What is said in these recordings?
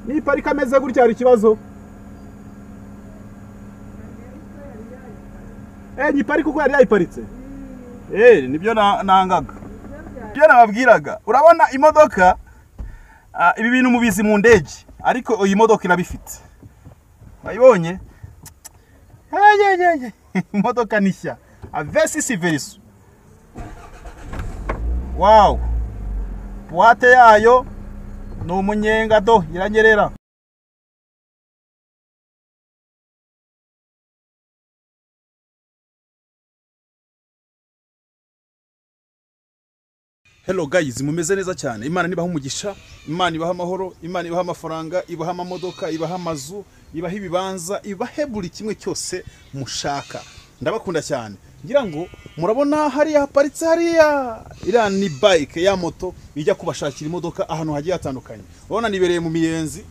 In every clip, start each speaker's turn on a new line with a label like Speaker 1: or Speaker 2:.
Speaker 1: Niparika ameze gutya hari ikibazo? Nyiparika uko yari yayiparitse. Nibyo nangaga. Ibyo nababwiraga. Urabona imodoka, ibi bintu mubizi mu ndege, ariko iyi modoka irabifite. Wayibonye? Imodoka ni nshya. A6 Verso. Wow. Boîte yayo ni umunyenga do iranyerera. Hello guys, mumeze neza cyane. Imana nibaha umugisha, Imana ibaha amahoro, Imana ibaha amafaranga, ibaha amamodoka, ibaha amazu, ibaha ibibanza, ibahe buri kimwe cyose mushaka. Ndabakunda cyane. Ngira ngo murabona hariya haparitse hariya iriya ni bike ya moto ijya kubashakira imodoka ahantu hagiye hatandukanye. Urabona nibereye mu miyenzi,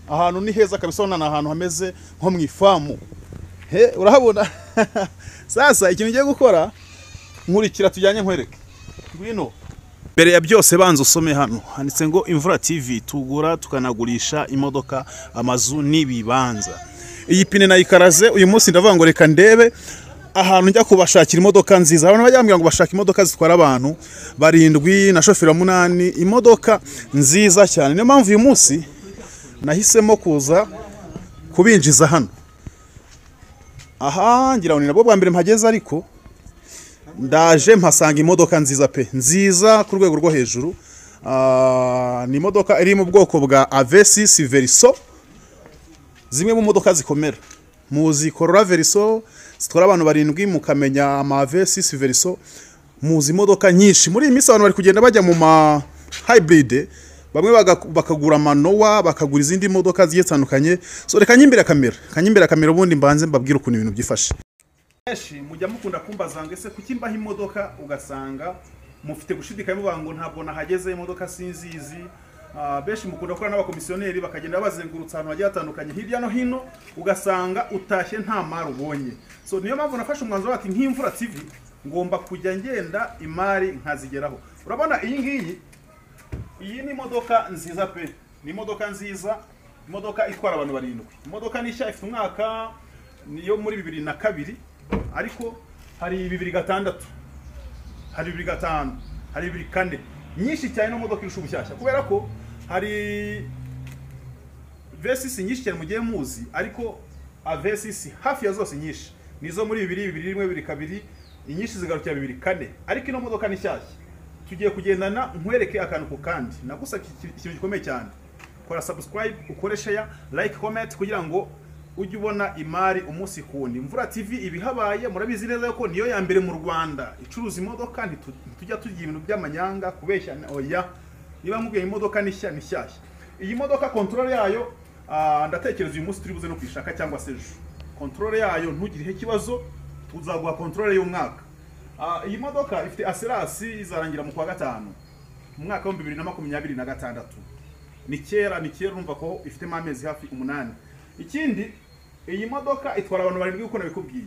Speaker 1: ahantu ni heza kabisa, urabona ahantu hameze nko mu ifamu. Urahabona? Sasa ikintu ngiye gukora, nkurikira tujyanye nkwereke. Ngwino. Mbere ya byose banza usome hano handitse ngo Imvura TV tugura tukanagurisha imodoka, amazu n'ibibanza. Iyi pine nayikaraze uyu munsi ndavuga ngo reka ndebe ahantu njya kubashakira imodoka nziza. Abantu bajya bambwira ngo bashaka imodoka zitwara abantu 7 na shoferi 8, imodoka nziza cyane. Niyo mpamvu uyu munsi nahisemo kuza kubinjiza hano. Aha ngira ngo ni nabwo bwa mbere mpageze, ariko ndaje mpasanga imodoka nziza pe, nziza ku rwego rwo hejuru. Ni imodoka iri mu bwoko bwa A6 Verso, zimwe mu modoka zikomera. Muzi Corolla Verso zitwara abantu 7, mukamenya ama A6 Verso. Muzi imodoka nyinshi muri iyi minsi abantu bari kugenda bajya mu ma hybrid, bamwe bakagura amanowa, bakagura izindi modoka zigiye zitandukanye. So reka nyimbere kamera, kanyimbere kamera ubundi mbanze mbabwire ukuntu ibintu byifashe. Mujya mukunda kumbaza ngo ese kuki mbaha imodoka ugasanga mufite gushidikanya muvuga ngo ntabwo nahageze imodoka sinzizi. Benshi mukunda gukora n'abakomisiyoneri bakagenda bazengurutsa ahantu hagiye hatandukanye hirya no hino, ugasanga utashye nta mari ubonye. So niyo mpamvu nafashe umwanzuro ati nk'Imvura TV ngomba kujya ngenda imari nkazigeraho. Urabona iyi ngiyi, iyi ni imodoka nziza pe, ni imodoka nziza, imodoka itwara abantu 7. Imodoka nishya ifite umwaka niyo muri 2002, ariko hari 2006, hari 2005, hari 2004, nyinshi cyane. No modoka irusha ubushyashya kubera ko hari V6 nyinshi cyane mugiye muzi, ariko A6 hafi ya zose nyinshi nizo muri 2001, 2002, inyinshi zigarukira 2004. Ariko ino modoka ni shyashya, tugiye kugendana nkwereke akantu ku kandi. Nagusabye ikintu gikomeye cyane, kora subscribe, ukore share, like, comment kugira ngo ujye ubona imari umunsi kundi. Imvura TV ibihabaye murabizi neza ko niyo ya mbere mu Rwanda icuruza imodoka. Ntitujya tugira ibintu by'amanyanga kubeshya, oya. Niba mubwiye imodoka ni nshya ni shyashya. Iyi modoka control yayo ndatekereza uyu munsi turi buze no kwishaka cyangwa se ejo. Control yayo ntugire ikibazo, tuzaguha control y'umwaka. Iyi modoka ifite assurance izarangira mu kwa gatanu mu mwaka wa 2026. Ni kera, ni kera, urumva ko ifite amezi hafi 8. Ikindi, iyi modoka itwara abantu 7 uko nabikubwiye.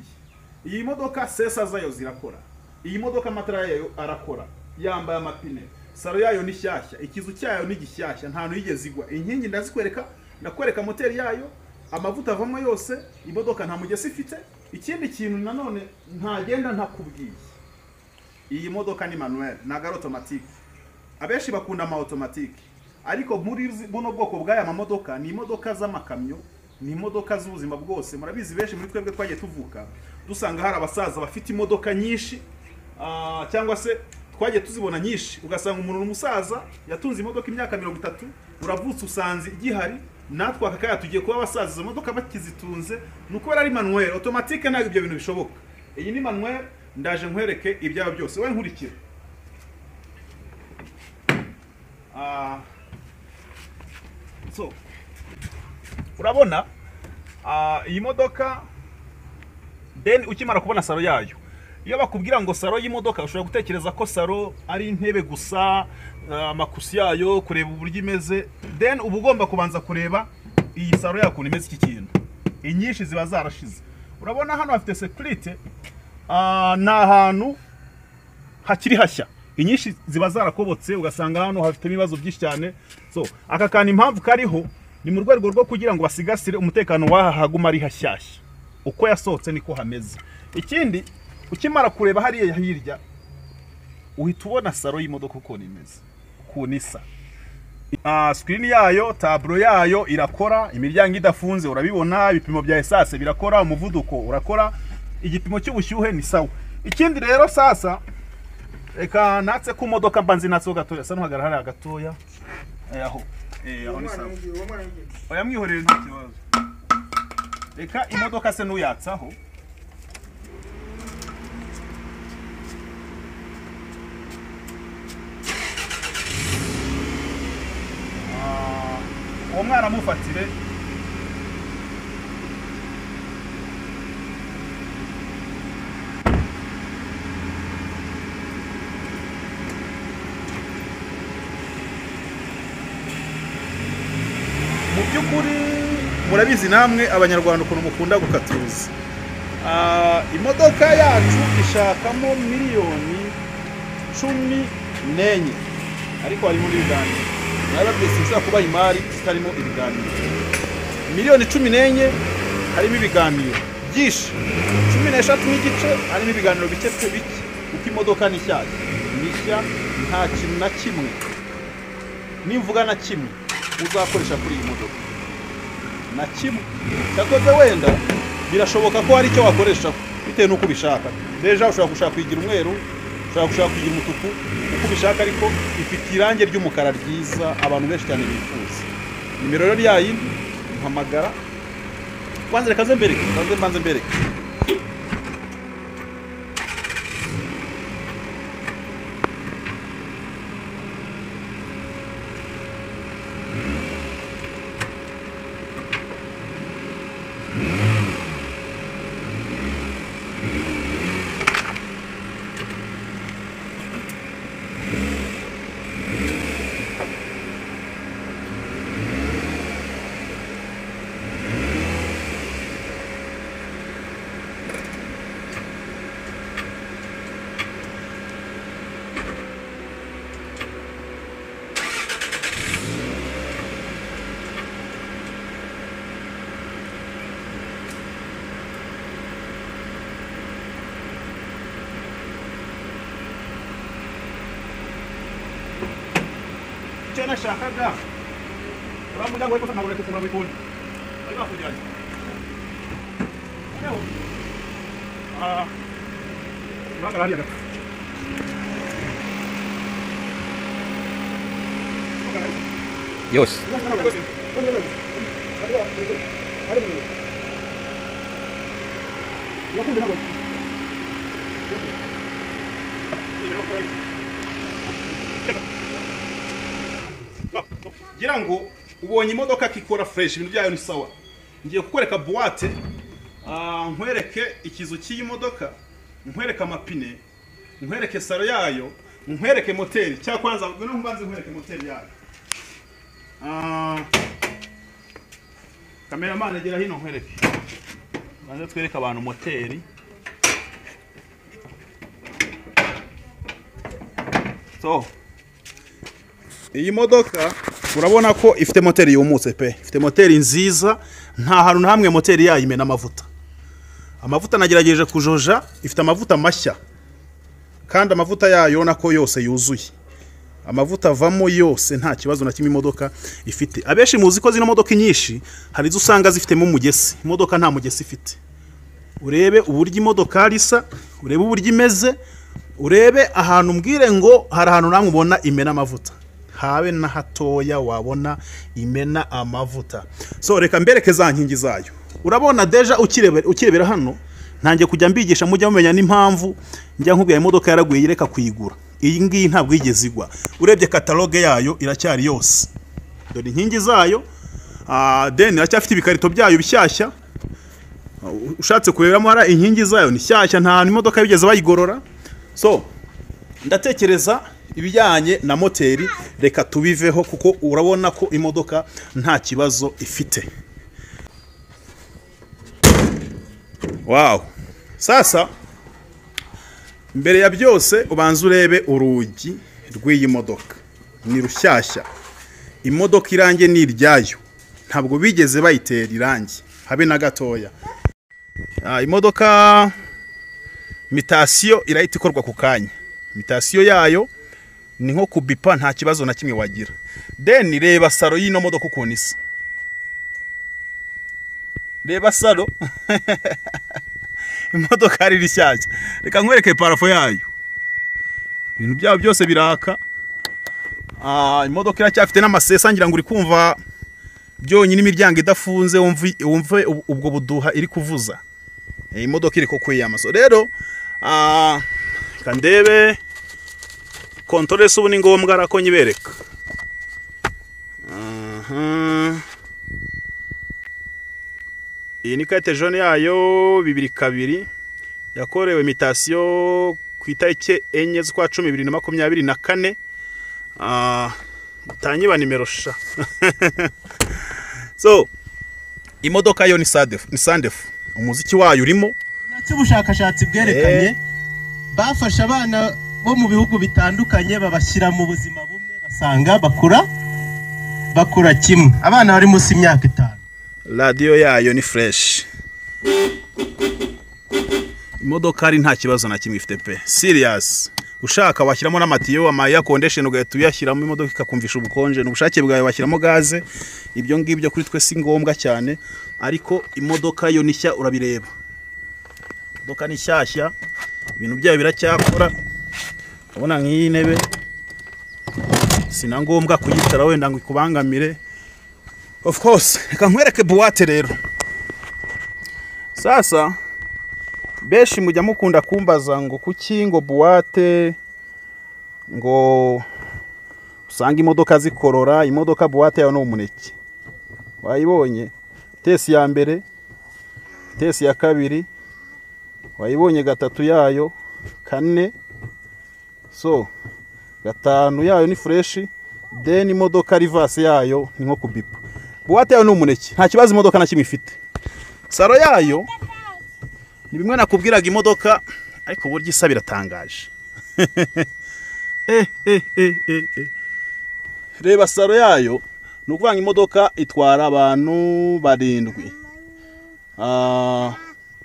Speaker 1: Iyi modoka sesa zayo zirakora. Iyi modoka amatara yayo arakora. Yambaye amapine. Saro yayo ni shyashya, ikizu cyayo ni gishyashya, nta hantu yigeze igwa. Inkingi ndazikwereka, ndakwereka moteri yayo, amavuta avamo yose, imodoka nta mugesi ifite. Ikindi kintu nanone ntagenda ntakubwiye, iyi modoka ni manuel, ntago ari automatique. Abenshi bakunda ama automatique, ariko muri buno bwoko bw'aya mamodoka ni imodoka z'amakamyo, ni imodoka z'ubuzima bwose. Murabizi benshi muri twebwe twagiye tuvuka dusanga hari abasaza bafite imodoka nyinshi, cyangwa se twagiye tuzibona nyinshi, ugasanga umuntu n'umusaza yatunze imodoka imyaka 30, uravutse usanze igihari. Natwe aka kaya tugiye kuba abasaza izo modoka bakizitunze, nuko ari manuel. Automatique ntabwo ibyo bintu bishoboka. Iyi ni manuel, ndaje nkwereke ibyabo byose, wowe nkurikira. So urabona iyi modoka, then ukimara kubona saro yayo, iyo bakubwira ngo saro y'imodoka ushobora gutekereza ko saro ari intebe gusa, amakusi yayo, kureba uburyo imeze. Then uba ugomba kubanza kureba iyi saro yayo ukuntu imeze. Iki kintu inyinshi ziba zarashize. Urabona hano hafite security, ni ahantu hakiri hashya, inyinshi ziba zarakobotse, ugasanga hano hafite ibibazo byinshi cyane. So aka kantu impamvu kariho Ni mu rwego rwo kugira ngo basigasire umutekano w'aha haguma ari hashyashya. Uko yasohotse niko hameze. Ikindi ukimara kureba hariya hirya uhita ubona saro y'imodoka ukuntu imeze, ukuntu isa. Screen yayo, tableau yayo irakora, imiryango idafunze urabibona, ibipimo bya essence birakora, umuvuduko urakora, igipimo cy'ubushyuhe ni sawa. Ikindi rero sasa reka natse ku modoka mbanze natse gatoya, sa nuhagara hariya gatoya. Aho aho ni sawa. Oya mwihorere nta kibazo. Reka imodoka se nuyatsaho. Uwo mwana amufatire. Mu by'ukuri murabizi namwe abanyarwanda ukuntu mukunda gukatuza. Imodoka yacu ishakamo miliyoni 14 ariko harimo n'ibiganiro. Narabwiye sinshobora kubaha imari zitarimo ibiganiro. Miliyoni 14 harimo ibiganiro byinshi, 13.5 harimo ibiganiro bike pe bike, kuko imodoka ni shyashya, ni nshya, nta kintu na kimwe nimvuga na kimwe uzakoresha kuri iyi modoka na kimwe. Cyakoze wenda birashoboka ko hari icyo wakoresha bitewe n'uko ubishaka. Deja ushobora gushaka kuyigira umweru, ushobora gushaka kuyigira umutuku uko ubishaka, ariko ifite irange ry'umukara ryiza abantu benshi cyane bifuza. Nimero rero yayindi mpamagara. Kwanza reka nze mbereke, nze mbanze mbereke. Icyo nashakaga uriya muryango ariko ntabwo ureka kufungura wikundi bari bafungiranye. Noneho uhagarara hariya gato.
Speaker 2: Yose
Speaker 1: ngira ngo ubonye imodoka kikora fresh, ibintu byayo ni sawa. Ngiye kukwereka boîte, nkwereke ikizu cy'iyi modoka, nkwereke amapine, nkwereke saro yayo, nkwereke moteri. Cya kwanza ngwino mbanze nkwereke moteri yayo. Cameraman egera hino nkwereke. Banze twereke abantu moteri. So iyi modoka urabona ko ifite moteri yumutse pe, ifite moteri nziza, nta hantu na hamwe moteri yayo imena amavuta. Amavuta nagerageje kujoja, ifite amavuta mashya kandi amavuta yayo nako yose yuzuye, amavuta avamo yose, nta kibazo na kimwe imodoka ifite. Abenshi muzi ko zino modoka nyinshi hari izo usanga zifitemo umugesi, imodoka nta mugesi ifite. Urebe uburyo imodoka isa, urebe uburyo imeze, urebe ahantu mbwire ngo hari ahantu namwe ubona imena amavuta, habe na hatoya wabona imena amavuta. So reka mbereke za nkingi zayo. Urabona deja ukirebera hano, ntangiye kujya mbigisha mujya mumenya n'impamvu njya nkubwira imodoka yaraguye reka kuyigura. Iyi ngiyi ntabwo yigeze igwa. Urebye kataloge yayo iracyari yose. Dore inkingi zayo, then iracyafite ibikarito byayo bishyashya. Ushatse kureberamo hara inkingi zayo ni shyashya, nta hantu imodoka bigeze bayigorora. So ndatekereza ibijyanye na moteri reka tubiveho kuko urabona ko imodoka nta kibazo ifite. Wow. Sasa mbere ya byose ubanza urebe urugi rw'iyi modoka. Ni rushyashya. Imodoka irange ni iryayo. Ntabwo bigeze bayitera irangi habe na gatoya. Imodoka mutation irahita ikorwa ku kanya. Mutation yayo ni nko kubipa, nta kibazo na kimwe wagira. Then reba salon y'ino modoka ukuntu isa. Reba salon. Imodoka ari rishyashya. Reka nkwereke plafond yayo. Ibintu byabo byose biraka. Imodoka iracyafite n'amasesa, ngira ngo uri kumva byonyine imiryango idafunze, wumve ubwo buduha iri kuvuza. Imodoka iri kwiyamaso. Rero reka ndebe contrôle, ubu ni ngombwa arako nyibereka. Aha. Iyi ni carte jaune yayo 22 yakorewe mutation ku itariki 4 z'ukwa 10 2024. Tanyiba nimero sha. So imodoka yo ni sandefu, ni sandefu. Umuziki wayo urimo.
Speaker 3: Cy'ubushakashatsi bwerekanye bafasha abana bo mu bihugu bitandukanye, babashyira mu buzima bumwe, basanga bakura kimwe, abana bari munsi y'imyaka 5.
Speaker 1: Radio yayo ni fresh. Imodoka ari nta kibazo na kimwe ifite pe. Serious. Ushaka washyiramo n'amatiyo, ama air condition ugahita uyashyiramo, imodoka ikakumvisha ubukonje. N'ubushake bwawe washyiramo gaze. Ibyo ngibyo kuri twe si ngombwa cyane, ariko imodoka yo ni nshya, urabireba. Imodoka ni shyashya, ibintu byayo biracyakora. Urabona nk'iyi ntebe sina ngombwa kuyicara wenda ngo ikubangamire. Of course, reka nkwereke boîte rero. Sasa beshi mujya mukunda kumbaza ngo kuki ngo boîte ngo usanga imodoka zikorora. Imodoka boîte yayo ni umuneke. Wayibonye tesi ya mbere, tesi ya kabiri, wayibonye gatatu yayo, kane, so gatanu yayo ni fresh. Then imodoka reverse yayo ni nko kubipa. Boîte yayo ni umuneke, nta kibazo imodoka na kimwe ifite. Salon yayo ni bimwe nakubwiraga imodoka, ariko uburyo isa biratangaje. Reba salon yayo, ni ukuvuga ngo imodoka itwara abantu barindwi.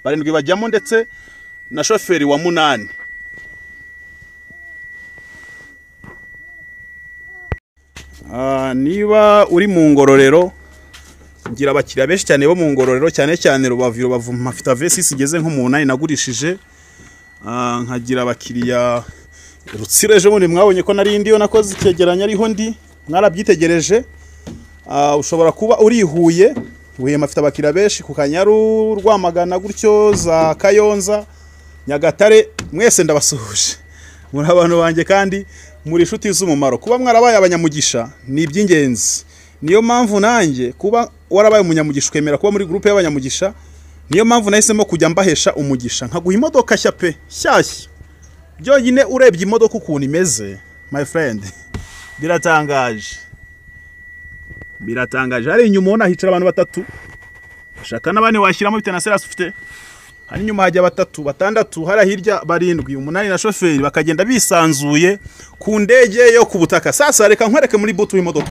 Speaker 1: Barindwi bajyamo ndetse na shoferi wa 8. Niba uri mu Ngororero, ngira abakiriya benshi cyane bo mu Ngororero, cyane cyane Rubavu. Rubavu mfite V6 igeze nko mu 8 nagurishije. Nkagira abakiriya Rutsiro, ejo bundi mwabonye ko nari ndiyo nakoze icyegeranyo ariho ndi, mwarabyitegereje. Ushobora kuba uri Huye, Huye mfite abakiriya benshi ku Kanyaru, Rwamagana gutyo, za Kayonza, Nyagatare, mwese ndabasuhuje. Muri abantu banjye kandi muri inshuti z'umumaro. Kuba mwarabaye abanyamugisha ni iby'ingenzi. Niyo mpamvu nanjye kuba warabaye umunyamugisha ukemera kuba muri groupe y'abanyamugisha, niyo mpamvu nahisemo kujya mbahesha umugisha nkaguha imodoka nshya pe, shyashya. Byonyine urebye imodoka ukuntu imeze, my friend, biratangaje. Biratangaje. Hari inyuma ubona hicara abantu batatu, ushaka n'abane washyiramo bitewe na serasi ufite. Hari inyuma hajya batatu, batandatu, hari hirya barindwi, 8 na shoferi, bakagenda bisanzuye ku ndege yo ku butaka. Sasa reka nkwereke muri boot y'imodoka.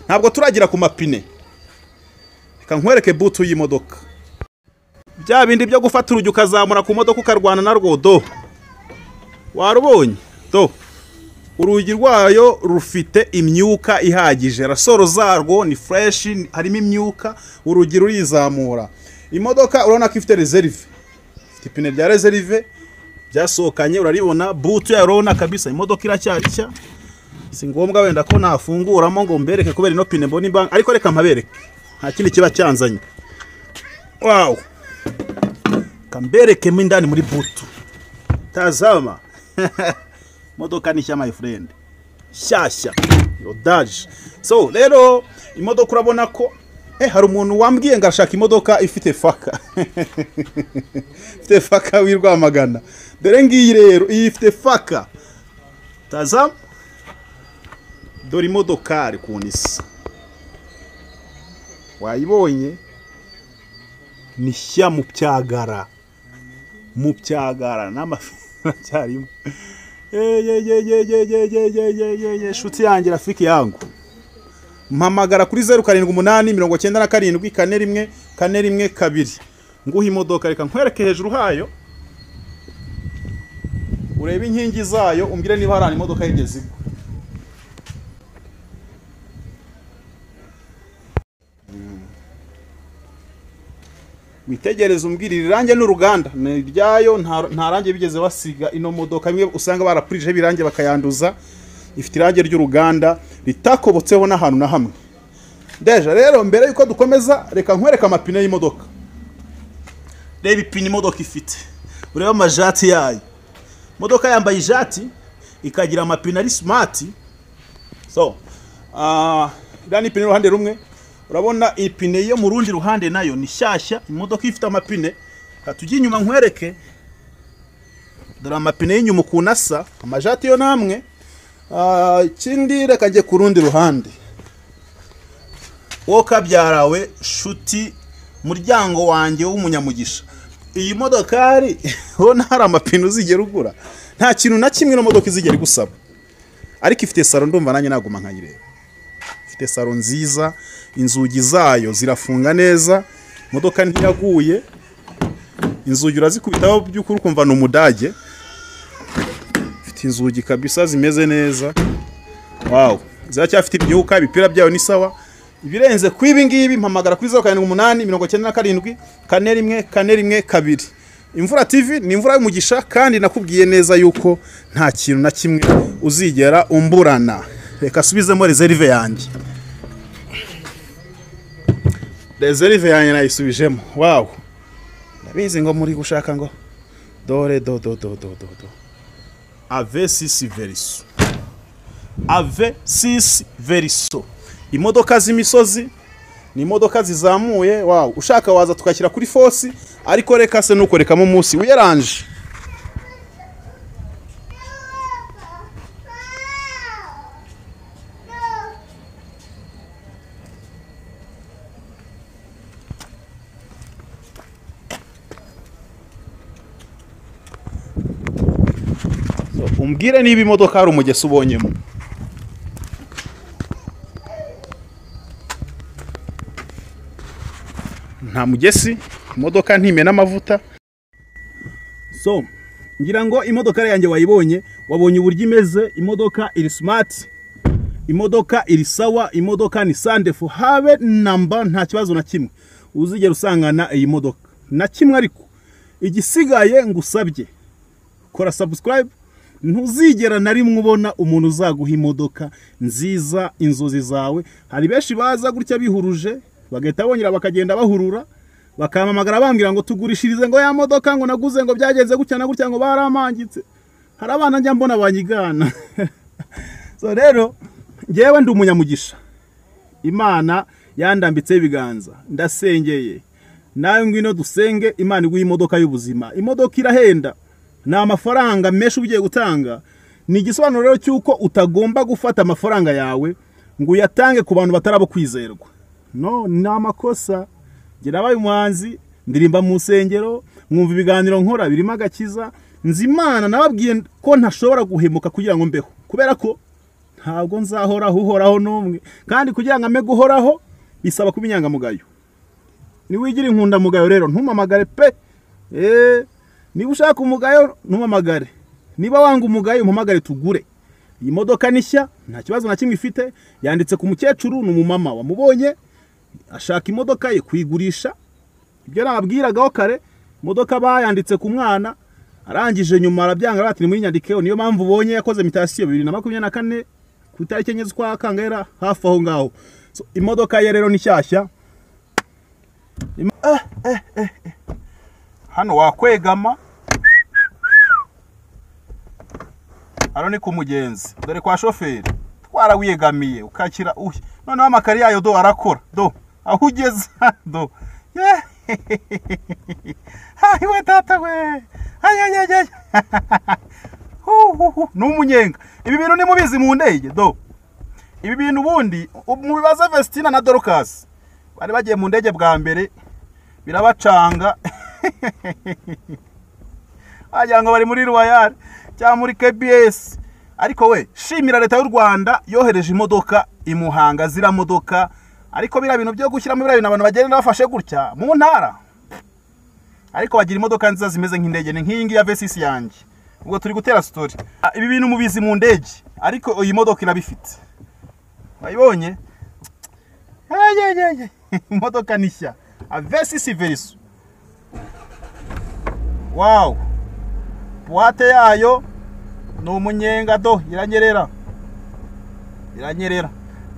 Speaker 1: Ntabwo turagira ku mapine. Reka nkwereke boot y'imodoka. Bya bindi byo gufata urugi ukazamura ku modoka ukarwana narwo do. Warubonye do. Urugi rwayo rufite imyuka ihagije. Rasoro zarwo ni fresh, harimo imyuka, urugi rurizamura. Imodoka urabona ko ifite reserve. Ifite ipine rya reserve byasohokanye, uraribona. Boot yayo urabona kabisa imodoka iracyari nshya. Si ngombwa wenda ko nafunguramo ngo mbereke kubera ino pine mbona imbanga, ariko reka mpabereke. Nta kindi kiba cyanzanye. Wow. Kamberekemo indani muri boot. Tazama. Imodoka ni nshya my friend. Shyashya. Yodaje. So rero imodoka urabona ko hari umuntu wambwiye ngo ashaka imodoka ifite faka. Ifite faka w'Irwamagana. Dore ngiyi rero iyi ifite faka. Tazama. Dore imodokari ukuntu isa. Wayibonye? Ni nshya mu byagara. Mu byagara n'amafi cyarimo. Ye ye ye ye ye ye ye ye ye, shuti yanjye rafiki yangu. Mpamagara kuri 078 97 41 41 2 nguha imodoka. Reka nkwereke hejuru hayo, urebe inkingi zayo, umbwire niba hari imodoka yigeze igwa. Witegereze umbwire iri range n'uruganda ni iryayo, nta range bigeze basiga ino modoka. Imwe usanga barapurije ibirange bakayanduza, ifite irange ry'uruganda ritakobotseho n'ahantu na hamwe. Deja rero mbere yuko dukomeza, reka nkwereke amapine y'imodoka. Reba ipine imodoka ifite, urebe amajati yayo. Imodoka yambaye ijati ikagira amapine ari smart. So iriya ni ipine y'uruhande rumwe, urabona ipine yo mu rundi ruhande nayo ni shyashya. Imodoka ifite amapine, tujye inyuma nkwereke. Dore amapine y'inyuma ukuntu asa, amajati yo namwe. Ikindi reka njye ku rundi ruhande. Wowe kabyarawe shuti muryango wanjye w'umunyamugisha, iyi modokari ubona hari amapine uzigera ugura, nta kintu na kimwe ino modoka izigera igusaba. Ariko ifite salo, ndumva nanjye naguma nkayireba. Ifite salo nziza, inzugi zayo zirafunga neza, imodoka ntiyaguye, inzugi urazikubitaho by'ukuri ukumva ni umudage. Ifite inzugi kabisa zimeze neza, wow, ziracyafite imyuka, ibipira byayo ni sawa. Ibirenze ku ibi ngibi mpamagara kuri 078 97 41 41 2. Imvura TV ni imvura y'umugisha, kandi nakubwiye neza yuko nta kintu na kimwe uzigera umburana. Reka subizemo reserve yanjye. Reserve yanjye nayisubijemo. Wow, ndabizi ngo muri gushaka ngo dore do do do do do do. AV6 Verso, AV6 Verso, imodoka z'imisozi ni imodoka zizamuye. Wow, ushaka waza tukashyira kuri force, ariko reka se nukorekamo umunsi wiyaranje. So, umbwire niba imodoka hari umugesi ubonyemo. Nta mugesi, imodoka ntimena amavuta. So ngira ngo imodoka yanjye wayibonye, wabonye uburyo imeze. Imodoka iri smart, imodoka iri sawa, imodoka ni sandefu habe namba, nta kibazo na kimwe uzigera usangana iyi modoka na kimwe. Ariko igisigaye ngusabye, kora subscribe. Ntuzigera na rimwe ubona umuntu uzaguha imodoka nziza inzozi zawe. Hari benshi baza gutya bihuruje, bagahita bongera bakagenda bahurura, bakamamagara bambwira ngo tugurishirize ngo ya modoka ngo naguze ngo byagenze gutya na gutya ngo baramangitse. Hari abana njya mbona banyigana. So rero ngewe ndi umunyamugisha, Imana yandambitseho ibiganza, ndasengeye nawe ngwino dusenge Imana iguhe imodoka y'ubuzima. Imodoka irahenda, ni amafaranga menshi ugiye gutanga. Ni igisobanuro rero cy'uko utagomba gufata amafaranga yawe ngo uyatange ku bantu batarabo kwizerwa. No, ni amakosa. Njye nabaye umuhanzi, ndirimba mu nsengero, mwumva ibiganiro nkora birimo agakiza. Nzi Imana, nababwiye ko ntashobora guhemuka kugira ngo mbeho, kubera ko ntabwo nzahoraho uhoraho n'umwe. Kandi kugira ngo ame guhoraho bisaba kuba inyangamugayo. Niwigira inkundamugayo rero ntumamagare pe. Niba ushaka umugayo ntumamagare, niba wanga umugayo umpamagare tugure. Iyi modoka ni nshya, nta kibazo na kimwe ifite, yanditse ku mukecuru, ni umumama wamubonye ashaka imodoka ye kuyigurisha. Ibyo nababwiragaho kare, imodoka bayanditse ku mwana, arangije nyuma arabyanga bati muri nyandikeho. Niyo mpamvu ubonye yakoze mutation 2024 ku itariki 4 z'ukwa Kangera hafi aho ngaho. So, imodoka ye rero ni shyashya. Hano wakwegama, hano ni ku mugenzi, dore kwa shoferi twarawiyegamiye ukakira uhi. Noneho amakari yayo do arakora do aho ugeze do. Hayi we tata we, ayayayay, ni umunyenga. Ibi bintu nimubizi mu ndege do. Ibi bintu ubundi mubibaze Vestina na Dorcas, bari bagiye mu ndege bwa mbere birabacanga. Wagira ngo bari muri Royal cyangwa muri KBS. Ariko we shimira leta y'u Rwanda yohereje imodoka imuhanga zira modoka. Ariko biriya bintu byo gushyiramo biriya bintu abantu bagenda bafashe gutya mu ntara, ariko bagira imodoka nziza zimeze nk'indege, ni nk'iyi ngiyi ya V6 yanjye. Ubwo turi gutera story. Ibi bintu mubizi mu ndege, ariko iyi modoka irabifite. Wayibonye? Imodoka ni nshya, V6 Verso. Wow, buwate yayo ni umunyenga do, iranyerera iranyerera.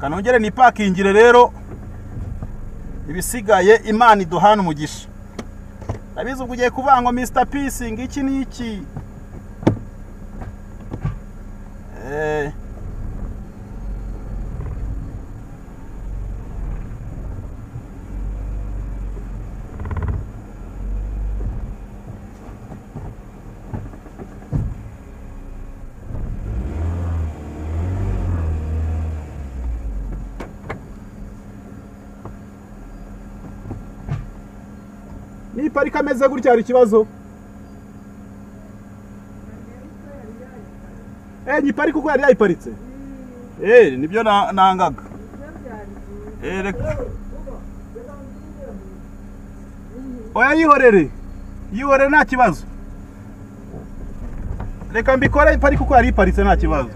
Speaker 1: Kanongere ni pakingire rero, ibisigaye Imana iduhana umugisha. Ndabizi ubwo ugiye kuvuga ngo Mr Peace ngiki n'iki. Ni parika ameze gutya hari ikibazo? Ni parika uko yari yayiparitse? Nibyo nangaga. Reka. Oya yihorere. Yihorere nta kibazo. Reka mbikore parika uko yari iparitse nta kibazo.